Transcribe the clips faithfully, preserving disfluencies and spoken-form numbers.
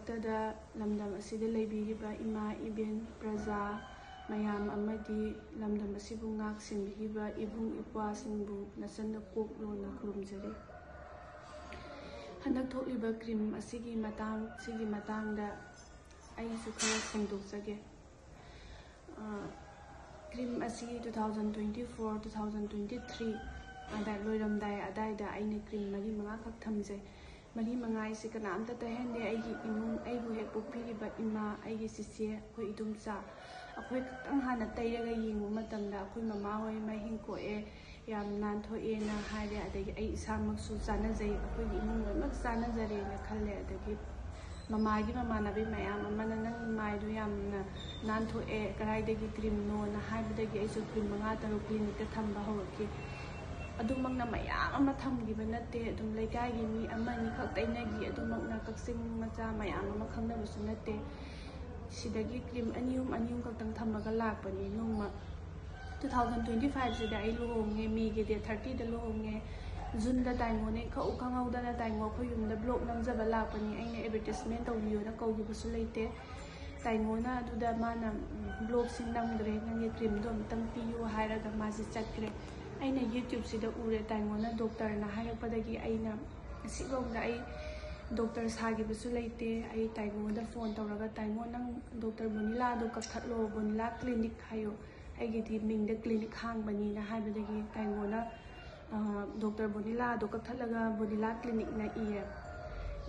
ꯇꯗ ꯂꯝꯗꯝ ꯑꯁꯤꯗ ꯂꯩꯕꯤꯔꯤꯕ ꯏꯃꯥ ꯏꯕꯦꯟ ꯄ꯭ꯔꯖꯥ ꯃꯌꯥꯝ ꯑꯃꯗꯤ ꯂꯝꯗꯝ ꯑꯁꯤꯕꯨ ꯉꯥꯛ ꯁꯦꯟꯕꯤꯔꯤꯕ ꯏꯕꯨꯡ ꯏꯄ꯭ꯋꯥꯁꯤꯡꯕꯨ ꯅꯆꯟꯅ ꯀꯣꯛ ꯂꯣꯟꯅ ꯈꯨꯔꯨꯝꯖꯔꯤ꯫ ꯍꯟꯗꯛ ꯊꯣꯛꯂꯤꯕ ꯀ꯭ꯔꯤꯝ ꯑꯁꯤꯒꯤ ꯃꯇꯥꯡ, ꯁꯤꯒꯤ ꯃꯇꯥꯡꯗ ꯑꯩꯁꯨ ꯈꯔ ꯐꯣꯡꯗꯣꯛꯆꯒꯦ꯫ ꯀ꯭ꯔꯤꯝ ꯑꯁꯤ two thousand twenty four, two thousand twenty three ꯑꯗ ꯂꯣꯏꯔꯝꯗꯥꯏ ꯑꯗꯥꯏꯗ ꯑꯩꯅ ꯀ꯭ꯔꯤꯝ ꯃꯔꯤ ꯃꯉꯥꯈꯛ ꯊꯝꯖꯩ꯫ ꯃꯔꯤ ꯃꯉꯥ ꯍꯥꯏꯁꯦ ꯀꯅꯥꯝꯇ ꯇꯩꯍꯟꯗꯦ꯫ ꯑꯩꯒꯤ ꯏꯃꯨꯡ, ꯑꯩꯕꯨ ꯍꯦꯛ ꯄꯣꯛꯄꯤꯔꯤꯕ ꯏꯃꯥ, ꯑꯩꯒꯤ ꯆꯤꯆꯦ, ꯑꯩꯈꯣꯏ ꯏꯗꯣꯝꯆꯥ, ꯑꯩꯈꯣꯏ ꯈꯛꯇꯪ ꯍꯥꯟꯅ ꯇꯩꯔꯒ ꯌꯦꯡꯕ ꯃꯇꯝꯗ ꯑꯩꯈꯣꯏ ꯃꯃꯥ ꯍꯣꯏ ꯃꯥꯏ ꯍꯤꯡ ꯀꯣꯛꯑꯦ, ꯌꯥꯝ ꯅꯥꯟꯊꯣꯛꯑꯦꯅ ꯍꯥꯏꯔꯦ꯫ ꯑꯗꯒꯤ ꯑꯩ ꯏꯁꯥꯃꯛꯁꯨ ꯆꯥꯟꯅꯖꯩ, ꯑꯩꯈꯣꯏꯒꯤ ꯏꯃꯨꯡ ꯂꯣꯏꯅꯃꯛ ꯆꯥꯟꯅꯖꯔꯦꯅ ꯈꯜꯂꯦ꯫ ꯑꯗꯒꯤ ꯃꯃꯥꯒꯤ ꯃꯃꯥꯟꯅꯕꯤ ꯃꯌꯥꯝ ꯑꯃꯅ "ꯅꯪ ꯃꯥꯏꯗꯣ ꯌꯥꯝꯅ ꯅꯥꯟꯊꯣꯛꯑꯦ, ꯀꯗꯥꯏꯗꯒꯤ ꯀ꯭ꯔꯤꯝꯅꯣꯅ" ꯍꯥꯏꯕꯗꯒꯤ ꯑꯩꯁꯨ ꯀ꯭ꯔꯤꯝ ꯃꯉꯥ ꯇꯔꯨꯛ ꯀ꯭ꯂꯤꯅꯤꯛꯇ ꯊꯝꯕ ꯍꯧꯔꯛꯈꯤ꯫ ꯑꯗꯨꯃꯛꯅ ꯃꯌꯥꯝ ꯑꯃ ꯊꯝꯈꯤꯕ ꯅꯠꯇꯦ, ꯑꯗꯨꯝ ꯂꯩꯀꯥꯏꯒꯤ ꯃꯤ ꯑꯃꯅꯤꯈꯛ ꯇꯩꯅꯈꯤ꯫ ꯑꯗꯨꯃꯛꯅ ꯀꯛꯆꯤꯡ ꯃꯆꯥ ꯃꯌꯥꯝ ꯑꯃ ꯈꯪꯅꯕꯁꯨ ꯅꯠꯇꯦ꯫ ꯁꯤꯗꯒꯤ ꯀ꯭ꯔꯤꯝ ꯑꯅꯤ ꯑꯍꯨꯝ, ꯑꯅꯤ ꯑꯍꯨꯝ ꯈꯛꯇꯪ ꯊꯝꯃꯒ ꯂꯥꯛꯄꯅꯤ꯫ ꯅꯣꯡꯃ two thousand twenty five ꯁꯤꯗ ꯑꯩ ꯂꯨꯍꯣꯡꯉꯦ, ꯃꯦꯒꯤ date thirty ꯗ ꯂꯨꯍꯣꯡꯉꯦ꯫ ꯖꯨꯟꯗ ꯇꯥꯏꯉꯣꯅ ꯏꯈꯪ ꯈꯪꯍꯧꯗꯅ ꯇꯥꯏꯉꯣ ꯑꯩꯈꯣꯏ ꯌꯨꯝꯗ ꯕ꯭ꯂꯣꯛ ꯅꯝꯖꯕ ꯂꯥꯛꯄꯅꯤ꯫ ꯑꯩꯅ ꯑꯦꯗꯚꯔꯇꯤꯁꯃꯦꯟ ꯇꯧꯕꯤꯌꯣꯅ ꯀꯧꯈꯤꯕꯁꯨ ꯂꯩꯇꯦ꯫ ꯇꯥꯏꯉꯣꯅ ꯑꯗꯨꯗ ꯃꯥꯅ "ꯕ꯭ꯂꯣꯛꯁꯤ ꯅꯝꯈ꯭ꯔꯦ, ꯅꯪꯒꯤ ꯀ꯭ꯔꯤꯝꯗꯣ ꯑꯝꯇꯪ ꯄꯤꯌꯨ" ꯍꯥꯏꯔꯒ ꯃꯥꯁꯦ ꯆꯠꯈ꯭ꯔꯦ꯫ ꯑꯩꯅ ꯌꯨꯇ꯭ꯌꯨꯕꯁꯤꯗ ꯎꯔꯦ ꯇꯥꯏꯉꯣꯅ ꯗꯣꯛꯇꯔꯅ ꯍꯥꯏꯔꯛꯄꯗꯒꯤ꯫ ꯑꯩꯅ ꯉꯁꯤꯐꯥꯎꯗ ꯑꯩ ꯗꯣꯛꯇꯔ ꯁꯥꯈꯤꯕꯁꯨ ꯂꯩꯇꯦ꯫ ꯑꯩ ꯇꯥꯏꯉꯣꯗ ꯐꯣꯟ ꯇꯧꯔꯒ "ꯇꯥꯏꯉꯣ, ꯅꯪ ꯗꯣꯛꯇꯔ ꯕꯣꯅꯤꯂꯥꯗꯣ ꯀꯛꯊꯠꯂꯣ, ꯕꯣꯅꯤꯂꯥ ꯀ꯭ꯂꯤꯅꯤꯛ ꯍꯥꯏꯌꯣ, ꯑꯩꯒꯤꯗꯤ ꯃꯤꯡꯗ ꯀ꯭ꯂꯤꯅꯤꯛ ꯍꯥꯡꯕꯅꯤꯅ" ꯍꯥꯏꯕꯗꯒꯤ ꯇꯥꯏꯉꯣꯅ ꯗꯣꯛꯇꯔ ꯕꯣꯅꯤꯂꯥꯗꯣ ꯀꯛꯊꯠꯂꯒ ꯕꯣꯅꯤꯂꯥ ꯀ꯭ꯂꯤꯅꯤꯛꯅ ꯏꯌꯦ꯫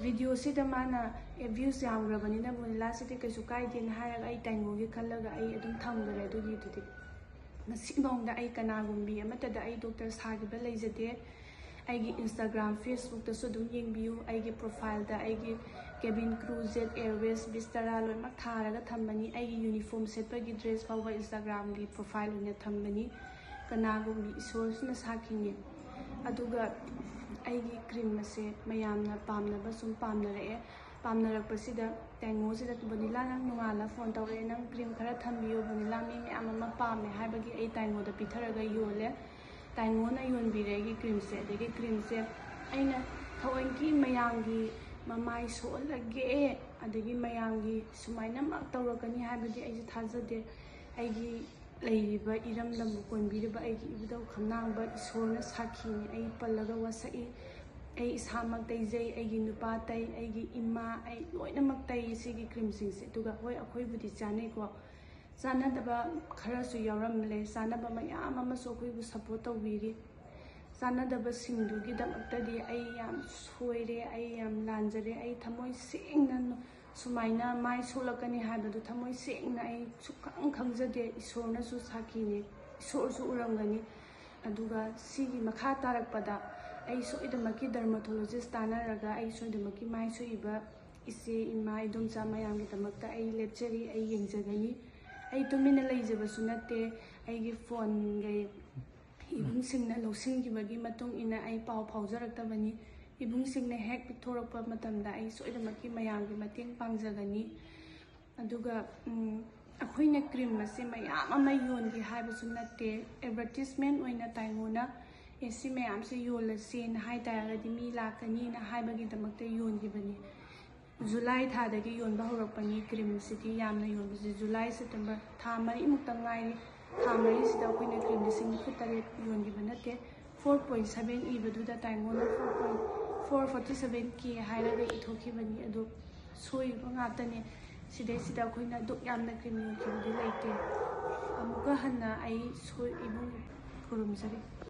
ꯚꯤꯗꯤꯑꯣꯁꯤꯗ ꯃꯥꯅ "ꯑꯦ, ꯚ꯭ꯌꯨꯁ ꯌꯥꯝꯈ꯭ꯔꯕꯅꯤꯅ ꯕꯣꯅꯤꯂꯥꯁꯤꯗꯤ ꯀꯩꯁꯨ ꯀꯥꯏꯗꯦꯅ" ꯍꯥꯏꯔꯒ ꯑꯩ ꯇꯥꯏꯉꯣꯒꯤ ꯈꯜꯂꯒ ꯑꯩ ꯑꯗꯨꯝ ꯊꯝꯈ꯭ꯔꯦ ꯑꯗꯨꯒꯤꯗꯨꯗꯤ꯫ ꯉꯁꯤꯐꯥꯎꯗ ꯑꯩ ꯀꯅꯥꯒꯨꯝꯕꯤ ꯑꯃꯠꯇꯗ ꯑꯩ ꯗꯣꯛꯇꯔ ꯁꯥꯈꯤꯕ ꯂꯩꯖꯗꯦ꯫ ꯑꯩꯒꯤ Instagram, Facebook ꯇꯁꯨ ꯑꯗꯨꯝ ꯌꯦꯡꯕꯤꯌꯨ꯫ ꯑꯩꯒꯤ profile ꯗ ꯑꯩꯒꯤ cabin crew, Jet Airways, Vistara ꯂꯣꯏꯅꯃꯛ ꯊꯥꯔꯒ ꯊꯝꯕꯅꯤ꯫ ꯑꯩꯒꯤ uniform ꯁꯦꯠꯄꯒꯤ dress ꯐꯥꯎꯕ Instagram ꯒꯤ profile ꯑꯣꯏꯅ ꯊꯝꯕꯅꯤ꯫ ꯀꯅꯥꯒꯨꯝꯕꯤ ꯏꯁꯣꯔꯁꯤꯅ ꯁꯥꯈꯤꯅꯤ꯫ ꯑꯗꯨꯒ ꯑꯩꯒꯤ ꯀ꯭ꯔꯤꯝ ꯑꯁꯦ ꯃꯌꯥꯝꯅ ꯄꯥꯝꯅꯕ ꯁꯨꯝ ꯄꯥꯝꯅꯔꯛꯑꯦ꯫ ꯄꯥꯝꯅꯔꯛꯄꯁꯤꯗ ꯇꯥꯏꯉꯣꯁꯤꯗ "ꯕꯣꯅꯤꯂꯥ, ꯅꯪ ꯅꯣꯡꯉꯥꯜꯂ ꯐꯣꯟ ꯇꯧꯔꯛꯑꯦ, ꯅꯪ ꯀ꯭ꯔꯤꯝ ꯈꯔ ꯊꯝꯕꯤꯌꯣ, ꯕꯣꯅꯤꯂꯥ ꯃꯤ ꯃꯌꯥꯝ ꯑꯃ ꯄꯥꯝꯃꯦ" ꯍꯥꯏꯕꯒꯤ ꯑꯩ ꯇꯥꯏꯉꯣꯗ ꯄꯤꯊꯔꯒ ꯌꯣꯜꯂꯦ꯫ ꯇꯥꯏꯉꯣꯅ ꯌꯣꯟꯕꯤꯔꯦ ꯑꯩꯒꯤ ꯀ꯭ꯔꯤꯝꯁꯦ꯫ ꯑꯗꯒꯤ ꯀ꯭ꯔꯤꯝꯁꯦ ꯑꯩꯅ ꯊꯑꯣꯏꯀꯤ ꯃꯌꯥꯝꯒꯤ ꯃꯃꯥꯏ ꯁꯣꯛꯍꯜꯂꯒꯦ, ꯑꯗꯒꯤ ꯃꯌꯥꯝꯒꯤ ꯁꯨꯃꯥꯏꯅꯃꯛ ꯇꯧꯔꯛꯀꯅꯤ ꯍꯥꯏꯕꯗꯤ ꯑꯩꯁꯦ ꯊꯥꯖꯗꯦ꯫ ꯑꯩꯒꯤ ꯂꯩꯔꯤꯕ ꯏꯔꯝꯗꯝꯕꯨ ꯀꯣꯟꯕꯤꯔꯤꯕ ꯑꯩꯒꯤ ꯏꯕꯨꯙꯧ ꯈꯝꯂꯥꯡꯕ ꯏꯁꯣꯔꯅ ꯁꯥꯈꯤꯅꯤ꯫ ꯑꯩ ꯄꯜꯂꯒ ꯋꯥꯁꯛꯏ꯫ ꯑꯩ ꯏꯁꯥꯃꯛ ꯇꯩꯖꯩ, ꯑꯩꯒꯤ ꯅꯨꯄꯥ ꯇꯩ, ꯑꯩꯒꯤ ꯏꯃꯥ, ꯑꯩ ꯂꯣꯏꯅꯃꯛ ꯇꯩ ꯁꯤꯒꯤ ꯀ꯭ꯔꯤꯝꯁꯤꯡꯁꯦ꯫ ꯑꯗꯨꯒ ꯍꯣꯏ, ꯑꯩꯈꯣꯏꯕꯨꯗꯤ ꯆꯥꯅꯩꯀꯣ, ꯆꯥꯟꯅꯗꯕ ꯈꯔꯁꯨ ꯌꯥꯎꯔꯝꯂꯦ꯫ ꯆꯥꯟꯅꯕ ꯃꯌꯥꯝ ꯑꯃꯁꯨ ꯑꯩꯈꯣꯏꯕꯨ ꯁꯞꯄꯣꯔꯠ ꯇꯧꯕꯤꯔꯤ꯫ ꯆꯥꯟꯅꯗꯕꯁꯤꯡꯗꯨꯒꯤꯗꯃꯛꯇꯗꯤ ꯑꯩ ꯌꯥꯝ ꯁꯣꯏꯔꯦ, ꯑꯩ ꯌꯥꯝ ꯂꯥꯟꯖꯔꯦ꯫ ꯑꯩ ꯊꯃꯣꯏ ꯁꯦꯡꯅ ꯁꯨꯃꯥꯏꯅ ꯃꯥꯏ ꯁꯣꯛꯂꯛꯀꯅꯤ ꯍꯥꯏꯕꯗꯨ ꯊꯃꯣꯏ ꯁꯦꯡꯅ ꯑꯩ ꯁꯨꯛꯈꯪ ꯈꯪꯖꯗꯦ꯫ ꯏꯁꯣꯔꯅꯁꯨ ꯁꯥꯈꯤꯅꯦ, ꯏꯁꯣꯔꯁꯨ ꯎꯔꯝꯒꯅꯤ꯫ ꯑꯗꯨꯒ ꯁꯤꯒꯤ ꯃꯈꯥ ꯇꯥꯔꯛꯄꯗ ꯑꯩ ꯁꯣꯏꯗꯅꯃꯛꯀꯤ ꯗꯔꯃꯥꯇꯣꯂꯣꯖꯤꯁ ꯇꯥꯟꯅꯔꯒ ꯑꯩ ꯁꯣꯏꯗꯅꯃꯛꯀꯤ ꯃꯥꯏ ꯁꯣꯛꯏꯕ ꯏꯆꯦ, ꯏꯃꯥ, ꯏꯗꯣꯝꯆꯥ ꯃꯌꯥꯝꯒꯤꯗꯃꯛꯇ ꯑꯩ ꯂꯦꯞꯆꯔꯤ, ꯑꯩ ꯌꯦꯡꯖꯒꯅꯤ꯫ ꯑꯩ ꯇꯨꯃꯤꯟꯅ ꯂꯩꯖꯕꯁꯨ ꯅꯠꯇꯦ꯫ ꯑꯩꯒꯤ ꯐꯣꯟꯒ ꯏꯕꯨꯡꯁꯤꯡꯅ ꯂꯧꯁꯤꯟꯈꯤꯕꯒꯤ ꯃꯇꯨꯡ ꯏꯟꯅ ꯑꯩ ꯄꯥꯎ ꯐꯥꯎꯖꯔꯛꯇꯕꯅꯤ꯫ ꯏꯕꯨꯡꯁꯤꯡꯅ ꯍꯦꯛ ꯄꯤꯊꯣꯔꯛꯄ ꯃꯇꯝꯗ ꯑꯩ ꯁꯣꯏꯗꯅꯃꯛꯀꯤ ꯃꯌꯥꯝꯒꯤ ꯃꯇꯦꯡ ꯄꯥꯡꯖꯒꯅꯤ꯫ ꯑꯗꯨꯒ, ꯎꯝ, ꯑꯩꯈꯣꯏꯅ ꯀ꯭ꯔꯤꯝ ꯑꯁꯦ ꯃꯌꯥꯝ ꯑꯃ ꯌꯣꯟꯒꯦ ꯍꯥꯏꯕꯁꯨ ꯅꯠꯇꯦ꯫ ꯑꯦꯗꯚꯔꯇꯤꯁꯃꯦꯟ ꯑꯣꯏꯅ ꯇꯥꯏꯉꯣꯅ, "ꯑꯦ, ꯁꯤ ꯃꯌꯥꯝꯁꯦ ꯌꯣꯜꯂꯁꯦꯅ ꯍꯥꯏ ꯇꯥꯔꯒꯗꯤ ꯃꯤ ꯂꯥꯛꯀꯅꯤꯅ" ꯍꯥꯏꯕꯒꯤꯗꯃꯛꯇ ꯌꯣꯟꯈꯤꯕꯅꯤ꯫ ꯖꯨꯂꯥꯏ ꯊꯥꯗꯒꯤ ꯌꯣꯟꯕ ꯍꯧꯔꯛꯄꯅꯤ ꯀ꯭ꯔꯤꯝꯁꯤꯗꯤ ꯌꯥꯝꯅ ꯌꯣꯟꯕꯁꯦ꯫ ꯖꯨꯂꯥꯏ, ꯁꯦꯞꯇꯦꯝꯕꯔ ꯊꯥ ꯃꯔꯤꯃꯨꯛꯇ ꯉꯥꯏꯔꯤ꯫ ꯊꯥ ꯃꯔꯤꯁꯤꯗ ꯑꯩꯈꯣꯏꯅ ꯀ꯭ꯔꯤꯝ ꯂꯤꯁꯤꯡ ꯅꯤꯐꯨ ꯇꯔꯦꯠ ꯌꯣꯟꯈꯤꯕ ꯅꯠꯇꯦ꯫ Four point seven ꯏꯕꯗꯨꯗ ꯇꯥꯏꯉꯣꯅ four point four forty seven K ꯍꯥꯏꯔꯒ ꯏꯊꯣꯛꯈꯤꯕꯅꯤ꯫ ꯑꯗꯨ ꯁꯣꯏꯕ ꯉꯥꯛꯇꯅꯦ꯫ ꯁꯤꯗꯩꯁꯤꯗ ꯑꯩꯈꯣꯏꯅ ꯑꯗꯨꯛ ꯌꯥꯝꯅ ꯀ꯭ꯔꯤꯝ ꯌꯣꯟꯈꯤꯕꯗꯤ ꯂꯩꯇꯦ꯫ ꯑꯃꯨꯛꯀ ꯍꯟꯅ ꯑꯩ ꯁꯣꯏ-, ꯏꯕꯨꯡ ꯈꯨꯔꯨꯝꯖꯔꯤ꯫